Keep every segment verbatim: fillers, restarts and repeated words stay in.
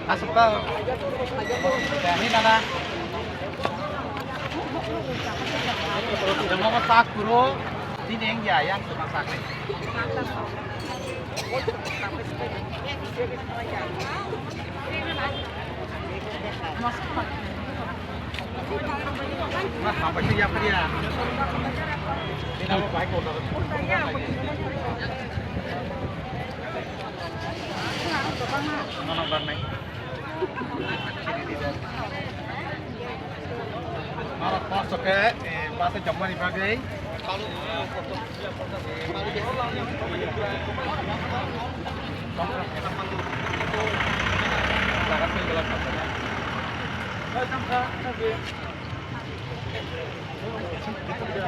Asuk ta. Ini nana. Jemma ma sak kuro. Ini yang ya, yang cuma sak. Nah, apa sih ya, Pria? Ini apa baik kok. Nono barnai. Nono kosto khe, eh, basa jokmani bagwi. Jaga swi belak.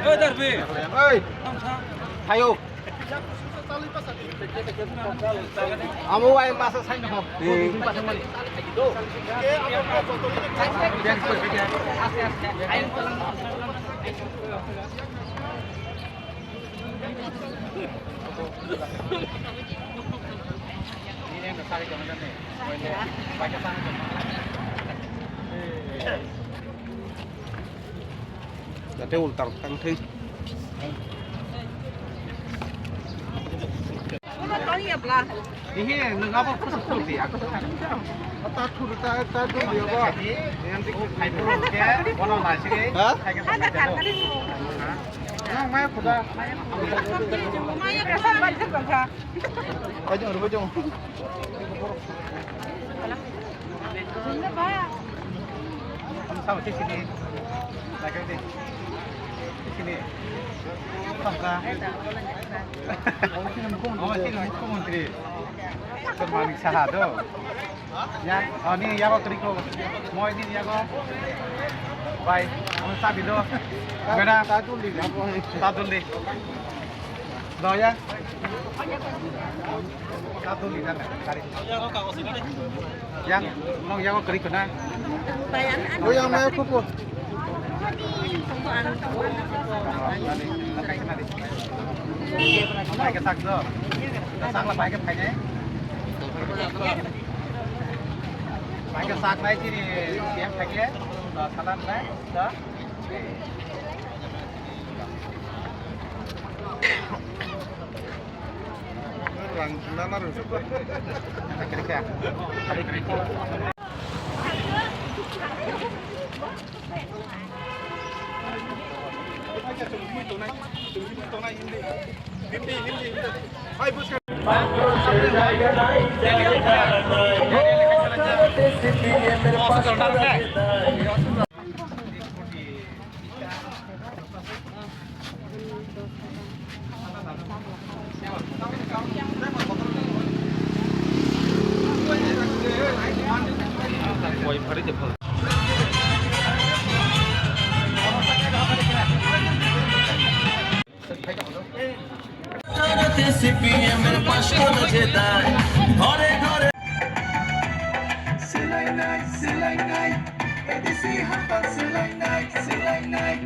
Oi, Darbi. Oi. Thayo. Amo wai masa sai no. Jate ultang tang thing. Ihi, nwng abo kusu kusu di, aku. Ta thuru ta, ta dum di abo. Yang di khai bro ke, bono nasi ke. Ha? Khai ke. Nang mai kuda. Mai ke sampai ke bangka. Bajong, bajong. Ang sama sih sini. Lagi deh. Sini. Tongka. Oh, sini mukhomantri. Sir Manik Saha do. Ya, oh, ni yago triko. Moi ni yago. Bai, ang sabi do. Beda. Tadul di. Tadul di. Lo ya. Satu liter dari. Yang mau yang kering kena. Oh, yang mau kupu. Pakai sak do. Sak lah pakai pakai. Pakai sak naik sini. Siap pakai. Salam naik. Dah. Rang nana rw. Hindi, hindi, hindi. Hai, bus ka. সিপিএমের পাঁচটা বাজে তাই ঘরে ঘরে। Swlainai, swlainai, A D C hapang swlainai, swlainai.